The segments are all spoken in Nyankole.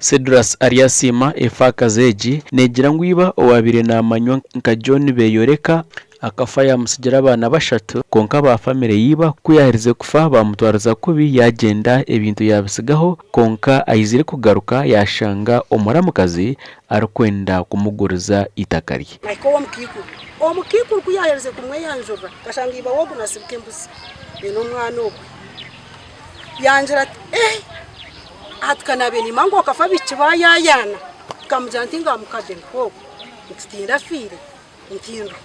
Cedrus Aryasiima efaakazi egi neegira ngu iba owaabaire naamanywa nka John Beyoreka akafa yaamutsigira abaana bashatu kwonka aba famire ya iba ku yaaherize kufa baamutwariza kubi yaagyenda ebintu yaabitsigaho kwonka aizire kugaruka yaashanga omuramukazi arikwenda kumuguriza eitaka rye. Nahika ow'omukaikuru. Omukaikuru ku yaaherize kumweyanjurira, nkashanga iba we ogu naasibika embuzi aine omwana ogwe. Yangira ati, Eh! Hati ka naabaire nimmanya ngu okafa abaishiki baayayaana. Nkamugira nti, Ngaaha mukadde ndiho, nti tindafiire, nti ndiho.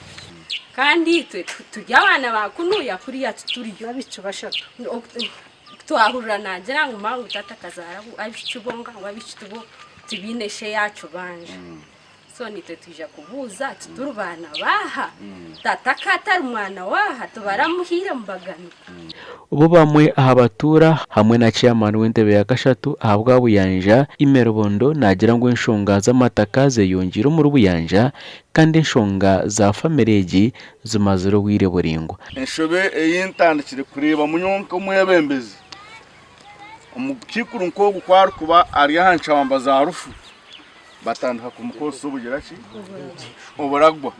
Kandi itwe turi abaana ba kunuya kuriya tituriyo. N'abaishiki bashatu. Twahurira naagira ngu maawe ngu taata akazaara abaishiki bonka ngu abaishiki bo tibaine she yaakibanja. So naitwe twija kubuuza tituri baana baaha? Taata ka atari mwana waaha tibaramuhaire mubagano? Bo bamwe aha batuura hamwe na chairman w'entebe ya kashatu ahabwa Buyanja, Imeri Bondo naagira ngu enshonga z'amataka zeyongyeire omuri Buyanja kandi enshonga za famire egi zimazire obwire buraingwa. Enshobe ei ntandikire kureebamu nyowe nk'omwebembezi, omukiikuru nk'ogu ku arikuba ari aha ncwamba za rufu, batandika kumukozesa obugira ki? Oburagwa.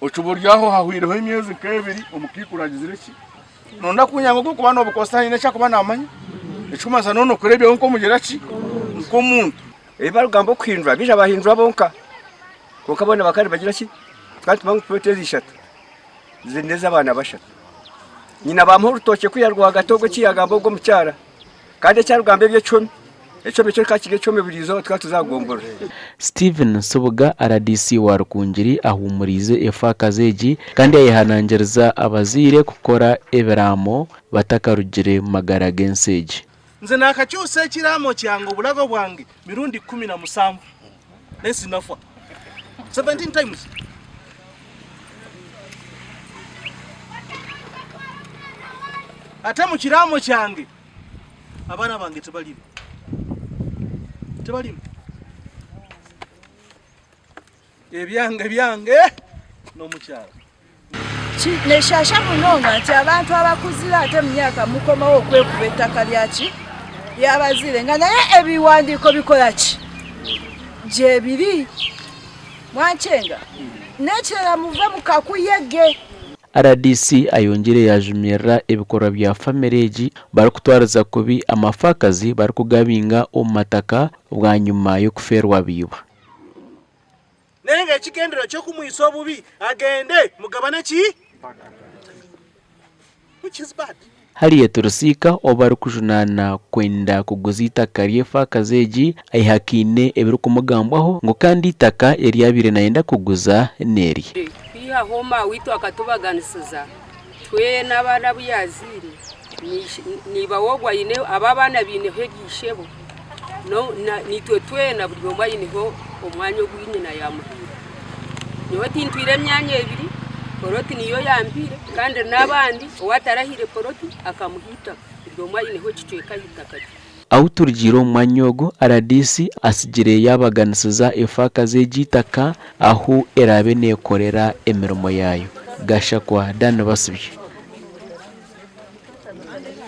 Okiba ori aho hahwireho emyezi nk'ebiri omukiikuru agizire ki? Noyenda kunyanga ogu orikuba nobukozesa haine eki arikuba naamanya? Ekirikumanyisa noona okureebyaho nk'omugira ki? Nk'omuntu. Ebi barikugamba okuhindura baija bahindura bonka kwonka boona bakaba nibagira ki tukaba nitumanya ngu puloti ezi ishatu ziri n'ez'abaana bashatu nyina bamuha orutookye kwiha rwagati ogwo eki yaagamba ogwo omukyara kandi eki arikugamba eby'ekihumi ekihumi ekyo kikaba kiri ekihumi buri izooba tukaba tuza kugombora. Stephen Nsubuga rdc wa Rukungiri ahuumuriize efaakazi egi kandi yayehanangiriza abazaire kukora ebiraamo batakarugire mumagara g'ensi egi. Nze naakakyusa ekiraamo kyange oburago bwange mirundi 17 naye sinafwa. 17 times. Ate mu kiraamo kyange abaana bange tebalimu. Tebalimu. Ebyange byange n'omukyala. Neshaasha munonga nti abantu abakuzire ate omu myaka mukomaho okwekuba ettaka lyaki lyabazaire nga naye ebiwandiiko bikora ki gyebiri mwankyenga n'ekirala muve mu kakuyege. Rdc ayongyire yaajumirira ebikorwa bya famire egi barikutwariza kubi amafaakazi barikugabinga omu mataka bwanyima y'okufeerwa baiba. Naye ekigendererwa ky'okumwitsa obubi agende mugabane ki? Which is bad. Harriet Rusiika ou barikujunaana kwenda kuguza eitaka ry'efaakazi egi ayehakaine ebirikumugambwaho ngu kandi eitaka eri abaire nayenda kuguza n'erye. Kwihaho maawitu akatubaganisiza twena abaana abu yaazaire, naiba we ogwo aine abo abaana baineho erya ishebo, naitwe twena buri omwe aineho omwanya ogu nyina yaamuhaire. Nyowe tintwire emyanya ebiri, poloti niyo yampaire kandi n'abandi ou atarahaire poloti akamuha eitaka, buri omwe aineho ekicweka aha itaka rye. Ahu turugiire omu mwanya ogu, rdc atsigire yaabaganisiza efaakazi egi eitaka ahu eraabe neekorera emirimo yaayo. Gashakwa Dan Basibye.